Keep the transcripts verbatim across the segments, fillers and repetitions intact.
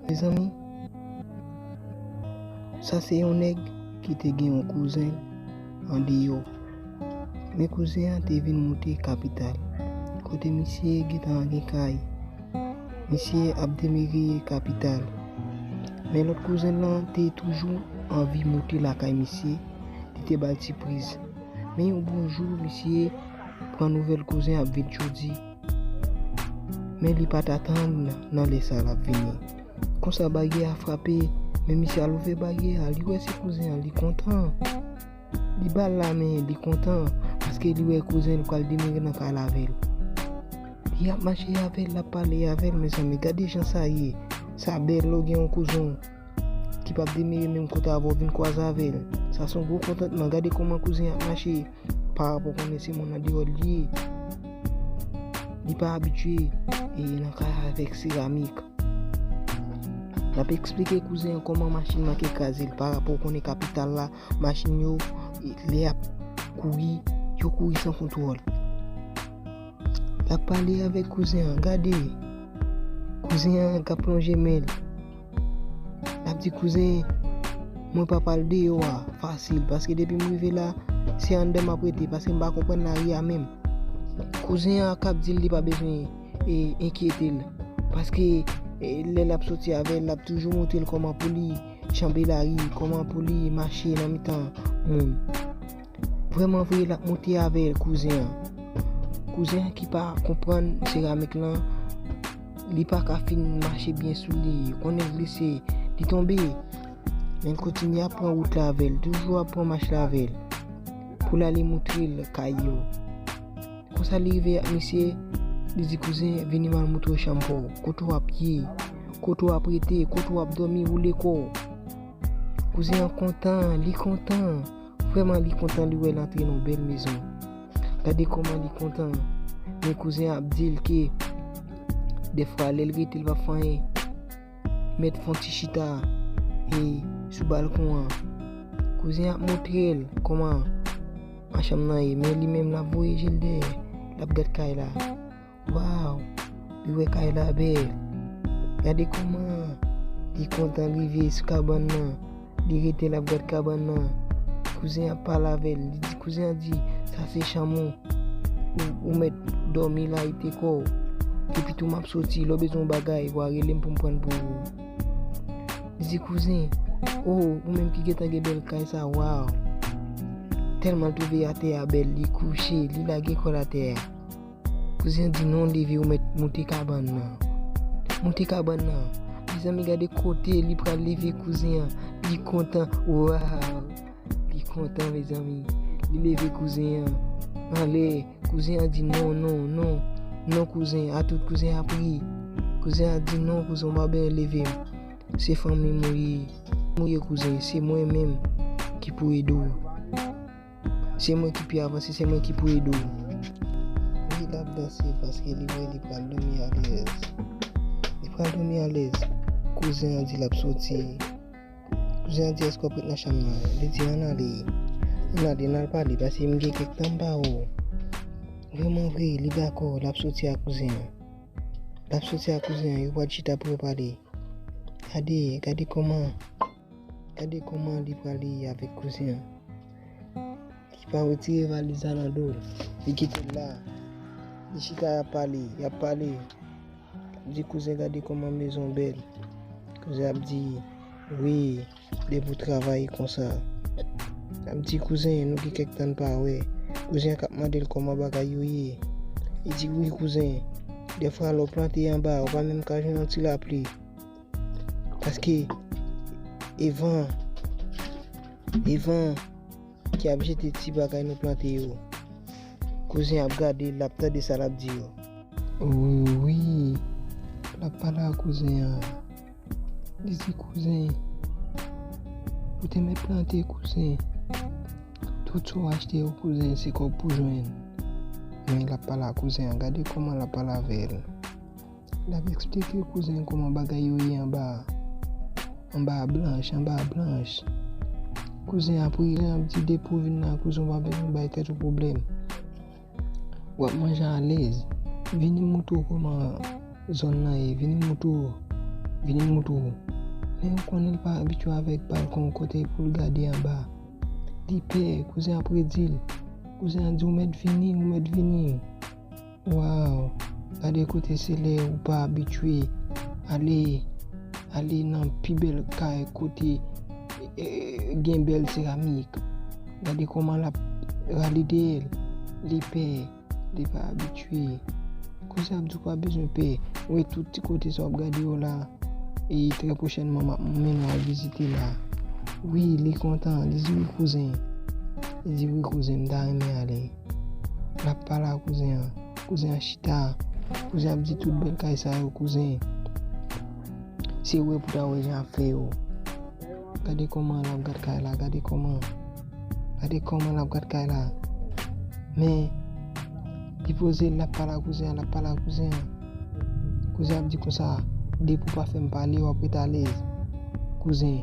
Mezanmi, sa se yon nèg ki te gen yon kouzen andeyò. Men kouzen an te vin moute kapital, kote misye gentan gen kay. Misye ap demere kapital. Men lòt kouzen lan te toujou anvi moute lakay misye, li te ba l sipriz. Men yon bon jou, misye pran nouvèl kouzen ap vin jodi. Men li pa t atann nan lè sa l ap vini. Konsa baryè a frape, men misye al ouvè baryè a, li wè se kouzen an, li kontan. Li ba l lamen, li kontan, paske li wè kouzen l pral demere nan kay la avè l. Li ap mache avè l, l ap pale avè l, mezanmi, gade jan sa ye. Sa bèl lè w gen yon kouzen w ki p ap demere menm kote avè w vin kwaze avè l. Sa se yon gwo kontantman, gade kòman kouzen ap mache. Parapò konnen se moun andeyò l ye. Li pa abitye e nan kay avèk seramik. L ap eksplike kouzen an kòman machin manke kraze l parapò konnen kapital la, machin yo, e, lè y ap kouri, yo kouri san kontwòl. L ap pale avèk kouzen an, gade. Kouzen an k ap lonje men l. L ap di, kouzen, mwen p ap al deyò a fasil, paske depi m rive la, se anndan m ap rete, paske m pa konprann lari a menm. Kouzen an k ap di l li pa bezwen e, enkyete l, paske, e, lè l ap soti avè l, l ap toujou montre l kòman pou li janbe lari, kòman pou li mache nan mitan moun. Vrèman vre, l ap monte avè kouzen an. Kouzen an ki pa konprann seramik lan, li pa ka fin mache byen sou li, konnen l glise, li tonbe. Men l kontinye ap pran wout la avè l, toujou ap pran mach la avè l, pou l ale montre l kay yo. Konsa li rive ak misye, li di, kouzen, vini m al montre w chanm pa w, kote w ap ye, kote w ap rete, kote w ap dòmi, woule kò w. Kouzen an kontan, li kontan. Vrèman, li kontan, li wè l antre nan yon bèl mezon. Gade kòman li kontan. Men kouzen an ap di l ke dèfwa, lè l rete, l p ap fè anyen. Li mèt fè yon ti chita, e, sou balkon an. Kouzen an ap montre l kòman machanm nan ye, men li menm l ap voye je l dèyè, l ap gad kay la. Waw! Li wè kay la bèl. Gade kòman li kontan rive sou kabann nan. Li rete l ap gad kabann nan. Kouzen an ap pale avè l. Li di, kouzen an di, sa se chanm ou. Ou, ou mèt dòmi la, rete kò w. Epi tou m ap soti, lè w bezwen yon bagay, w a rele m pou m pran l pou ou. Li di, kouzen, o, ou menm ki gentan gen bèl kay sa, waw. Tèlman l twouve atè a bèl, li kouche, li lage kò l atè a. Kouzen an di, non, leve, ou mèt moute kabann nan. Moute kabann nan. Mezanmi, gade kote li pral leve kouzen an. Li kontan. Waw! Li kontan, mezanmi. Li leve kouzen an anlè. Kouzen an di, non, non, non. Non, kouzen. Atout kouzen ap ri. Kouzen an di, non, kouzen, ou pa bezwen leve m. Se fanmi m ou ye. Ou ye, kouzen. Se mwen menm ki pou ede w. Se mwen ki pi avanse, se mwen ki pou ede w. Wi, l ap danse paske li wè li pral dòmi alèz. Li pral dòmi alèz. Kouzen an di l ap soti. Kouzen an di, èske w ap ret nan chanm nan? Li di, ann ale. Ann ale, n al pale, paske m gen kèk tan m pa wè w. Vrèman vre, li dakò, l ap soti ak kouzen an. L ap soti ak kouzen an, yo pral chita pou yo pale. Gade, gade kòman, gade kòman li prale avèk kouzen an. Li pa retire valiz la nan do l. Li kite l la. Li chita, y ap pale, y ap pale. L ap di, kouzen, gade kòman mezon bèl. Kouzen ap di, wi, depi w travay konsa. L ap di, kouzen, nou gen kèk tan n pa wè. Kouzen an k ap mande l kòman bagay yo ye. Li di, wi, kouzen, dèfwa lè w plante anba, ou pa menm ka jwenn yon ti lapli. Paske e van, e van ki ap jete ti bagay nou plante yo. Kouzen ap gade l, l ap tande sa l ap di yo. Wi, wi, l ap pale ak kouzen an. Li di, kouzen, ou te mèt plante, kouzen. Tout sa w achte yo, kouzen, se kòb pou jwenn. Men l ap pale ak kouzen an, gade kòman l ap pale avè l. L ap eksplike kouzen kòman bagay yo ye anba a. Anba a blanch, anba a blanch. Kouzen ap ri, kouzen ap di, depi w vin la, kouzen, w pa bezwen bay tèt ou pwoblèm. W ap manje alèz. Vini m montre w kòman zòn nan ye. Vini m montre w vini m moutre w. Men ou konnen l pa abitye avèk balkon kote pou l gade anba. Li pè, kouzen an ap redi l. Kouzen an di, ou mèt vini, ou mèt vini. Waw, gade kote se lè ou pa abitye ale, ale nan pi bèl kay kote e, e, gen bèl seramik. Gade kòman l ap rale dèyè l. Li pè, li pa abitye. Kouzen ap di w pa bezwen pè. Ou wè tout ti kote sa w ap gade yo la. E trè pwochènman, m ap mennen w al vizite la. Wi, li kontan. Li di, wi, kouzen. Li di, wi, kouzen, m ta renmen ale. L ap pale ak kouzen an. Kouzen an chita. Kouzen ap di tout bèl kay sa yo, kouzen. Se wè pou ta wè jan ap fè yo. Gade kòman l ap gad kay la, gade kòman. Gade kòman l ap gad kay la. Men, li poze, l ap pale ak kouzen an, l ap pale ak kouzen an. Kouzen ap di konsa, depi w pa fè m pale, w ap ret alèz. Kouzen,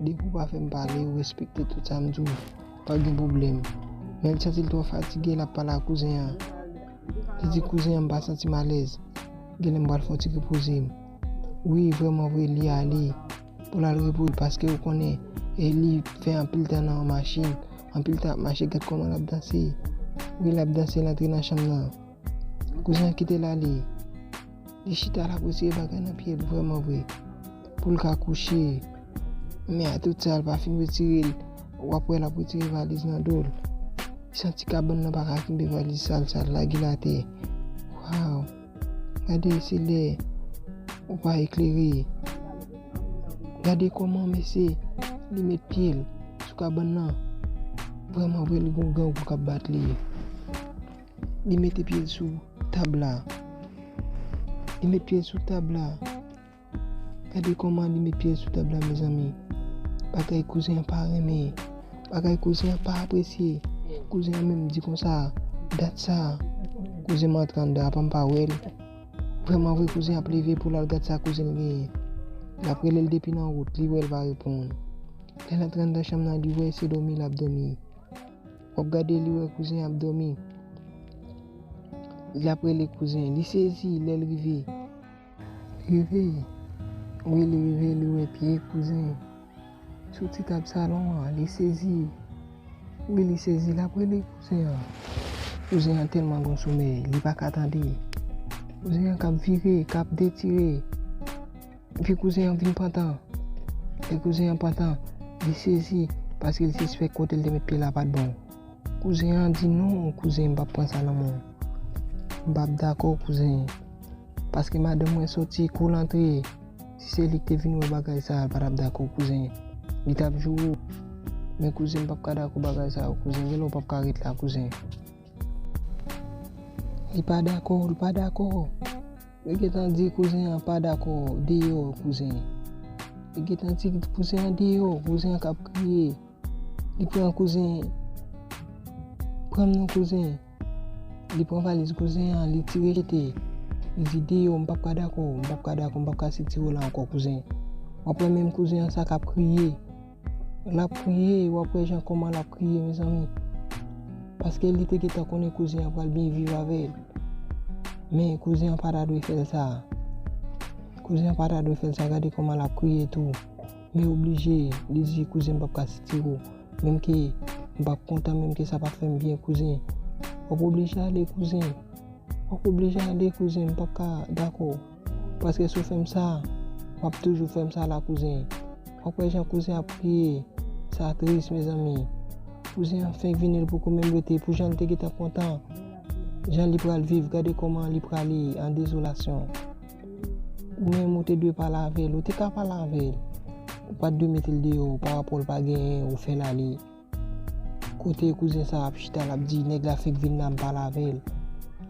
depi w pa fè m pale, w respekte tout sa m di w. Pa gen pwoblèm. Men l santi l twò fatige, l ap pale ak kouzen an. Li di, kouzen an, m pa santi m alèz. Genlè m pral fè yon ti repoze m. Wi, vrèman vre, li ale pou l al repoze, paske ou konnen, e li fè anpil tan nan yon machin, anpil tan ap mache, gad kòman l ap danse. Wi, l ap danse, l antre nan chanm nan. Kouzen an kite l ale. Li chita, l ap retire bagay nan pye l, vrèman vre, pou l ka kouche. Men a tout sa, l pa fin retire l. W ap wè l ap retire valiz nan do l. Li santi kabann nan pa ka kenbe valiz sal sa l lage l atè. Waw! Gade, se lè ou pa eklere. Gade kòman mesye li met pye l sou kabann nan. Vrèman vre, li gon grangou k ap bat li. Li mete pye l sou tab la. Li met pye l sou tab la. Gade kòman li met pye l sou tab la, mezanmi. Bagay kouzen an pa renmen. Bagay kouzen an pa apresye. Kouzen an menm di konsa, dat sa, kouzen m antre anndan, apa m pa wè l? Vrèman vre, kouzen ap leve pou l al gad sa kouzen l genyen. L ap rele l depi nan wout, li wè l pa reponn. Lè l antre anndan chanm nan, li wè se dòmi l ap dòmi. W ap gade, li wè kouzen ap dòmi. L ap rele kouzen. Li sezi lè l rive. Li rive. Wi, li rive, li wè pye kouzen sou ti tab salon an. Li sezi. Wi, li sezi, l ap rele kouzen an. Kouzen an tèlman gon somèy, li pa ka tande. Kouzen an k ap vire, k ap detire. Epi kouzen an vin pantan. Lè kouzen an pantan, li sezi, paske l sispèk kote l te met pye l la pa t bon. Kouzen an di, non, kouzen, m p ap pran sa nan men w. M p ap dakò, kouzen. Paske madanm mwen soti kou l antre. Si se li k te vin wè bagay sa a, l pa t ap dakò, kouzen. Li t ap joure w. Men kouzen, m p ap ka dakò bagay sa yo, kouzen. Genlè w p ap ka ret la, kouzen. Li pa dakò, li pa dakò. Li gentan di kouzen an pa dakò, deyò, kouzen. Li gentan di kouzen an deyò, kouzen an k ap kriye. Li pran kouzen, pran m non, kouzen. Li pran valiz kouzen an, li tire jete. Li di, deyò, m p ap ka dakò, m p ap ka dakò, m p ap ka sitire w la ankò, kouzen. W ap wè menm kouzen an sa k ap kriye. L ap kriye, w ap wè jan kòman l ap kriye, mezanmi. Paske li te gentan konnen kouzen an pral byen viv avè l. Men kouzen an pa ta dwe fè l sa. Kouzen an pa ta dwe fè l sa, gade kòman l ap kriye tou. Men oblije, li di, kouzen, m p ap ka sitire w. Menm ke m p ap kontan, menm ke sa pa t fè m byen, kouzen. W ap oblije ale, kouzen. W ap oblije ale, kouzen, m p ap ka dakò. Paske si w fè m sa, w ap toujou fè m sa la, kouzen. W ap wè jan kouzen ap kriye. Sa tris, mezanmi. Kouzen an fenk vini, li poko menm rete. Pou jan l te gentan kontan, jan li pral viv, gade kòman li prale an dezolasyon. Ou menm, ou te dwe pale avè l, ou te ka pale avè l. Ou pa t dwe mete l deyò, pa rapò l pa genyen, ou fè l ale. Kote kouzen sa ap chita, l ap di, nèg la fenk vin la, m pale avè l.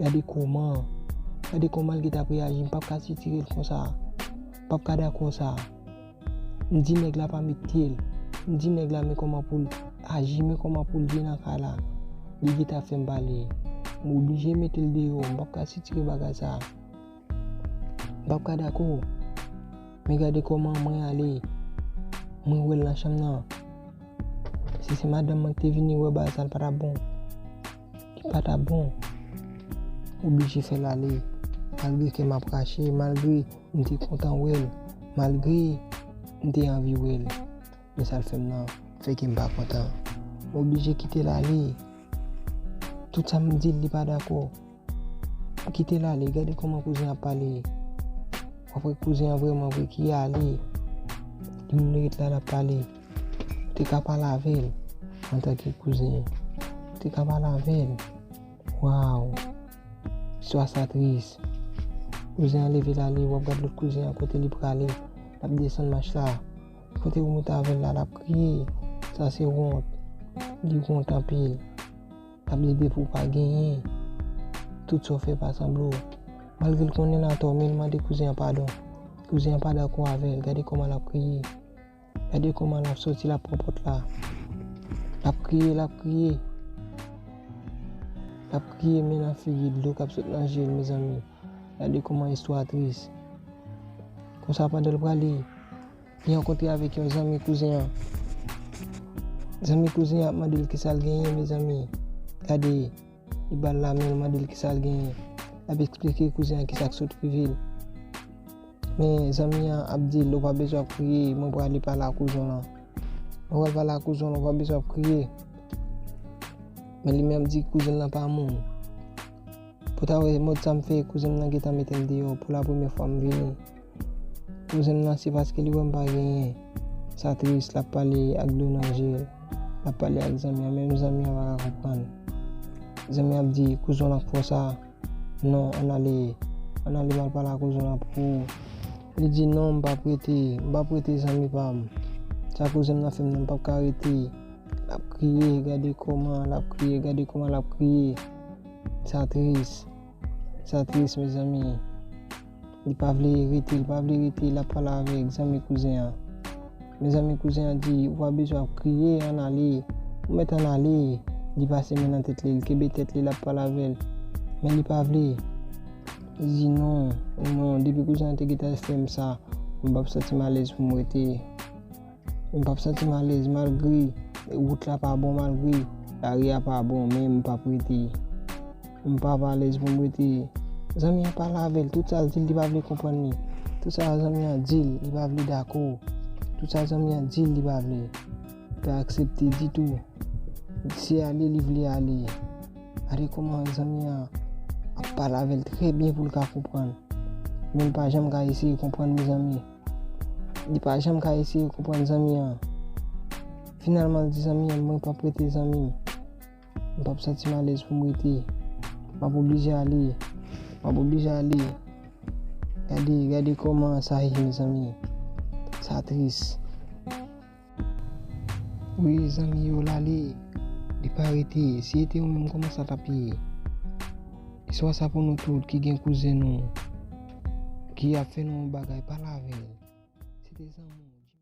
Gade kòman, gade kòman l gentan ap reyaji, m p ap ka sitire l konsa. M p ap ka dakò sa. M di nèg la pa met pye l. M di nèg la men kòman pou l aji, men kòman pou l ye nan kay la. Li gentan ap fè m pale. M oblije mete l deyò, m p ap ka sitire bagay sa. M p ap ka dakò. Men gade kòman mwen ale. Mwen wè l nan chanm nan. Si se madanm mwen ki te vini wè bagay sa, l pa t ap bon. Li pa t ap bon. Oblije fè l ale. Malgre kè m ap rache, malgre m te kontan wè l. Malgre m te anvi wè l, men sa l fè m nan fè ke m pa kontan. M oblije kite l ale. Tout sa m di l, li pa dakò. M kite l ale. Gade kòman kouzen an ap pale. W ap wè kouzen an vrèman vre ki ale. Li menm ret la, l ap pale. Ou te ka pale avè l antanke kouzen. Ou te ka pale avè l. Waw! Istwa sa tris. Kouzen an leve l ale, w ap gad lòt kouzen an kote li prale. L ap desann mach la. Kote ou monte avè l la, l ap kriye. Sa se wont. Li wont anpil. L ap di depi w pa genyen, tout sa w fè pa sanble w. Malgre l konnen l atò, men l mande kouzen an padon. Kouzen an pa dakò avè l. Gade kòman l ap kriye. Gade kòman l ap soti, l ap pran pòt la. L ap kriye, l ap kriye. L ap kriye, men nan figi dlo k ap sot nan je l, mezanmi. Gade kòman istwa tris. Konsa, pandan l prale, li rankontre avèk yon zanmi kouzen an. Zanmi kouzen an ap mande l kisa l genyen, mezanmi. Gade, li ba l lamen, l mande l kisa l genyen. L ap eksplike kouzen an kisa k sot rive l. Men zanmi an ap di l, ou pa bezwen ap kriye, mwen prale pale ak kouzen w lan. Mwen pral pale ak kouzen w lan, ou pa bezwen ap kriye. Men li menm di kouzen l lan pa moun. Pou ta wè mòd sa m fè, kouzen m nan gentan mete m deyò pou la premyè fwa m vini. Kouzen m nan se paske li wè m pa genyen. Sa tris, l ap pale ak dlo nan je l. L ap pale ak zanmi an, menm zanmi an pa ka konprann. Zanmi an ap di, kouzen w lan k fè w sa. Non, ann ale. Ann ale m al pale ak kouzen w lan pou ou. Li di, non, m p ap rete. M p ap rete, zanmi pa m. Sa kouzen m nan fè m nan, m p ap ka rete. L ap kriye, gade kòman l ap kriye, gade kòman l ap kriye. Sa tris. Sa tris, mezanmi. Li pa vle rete, li pa vle rete, l ap pale avèk zanmi kouzen an. Men zanmi kouzen an di, ou pa bezwen ap kriye, ann ale. Ou mèt ann ale. Li pase men nan tèt li, li kenbe tèt li, l ap pale avè l. Men li pa vle. Li di, non, non, depi kouzen an te gentan fè m sa, m p ap santi m alèz pou m rete. M p ap santi m alèz malgre wout la pa bon, malgre lari a pa bon, men m p ap rete. M p ap alèz pou m rete. Zanmi an pale avè l, tout sa l di l, li pa vle konprann li. Tout sa zanmi an di l, li pa vle dakò. Tout sa zanmi an di l, li pa vle. Li pa aksepte ditou. Se ale li vle ale. Gade kòman zanmi an ap pale avè l trè byen pou l ka konprann. Men l pa janm ka eseye konprann, mezanmi. Li pa janm ka eseye konprann zanmi an. Finalman, l di zanmi an, mwen p ap rete, zanmi m. M p ap santi m alèz pou m rete. M ap oblije ale. M ap oblije ale. Gade, gade kòman sa ye, mezanmi. Sa tris. Wi, zanmi yo, l ale. Li pa rete. Si se te ou menm, kòman sa t ap ye? Istwa sa pou nou tout ki gen kouzen nou ki ap fè nou yon bagay, pale avè l. Si se te zanmi w,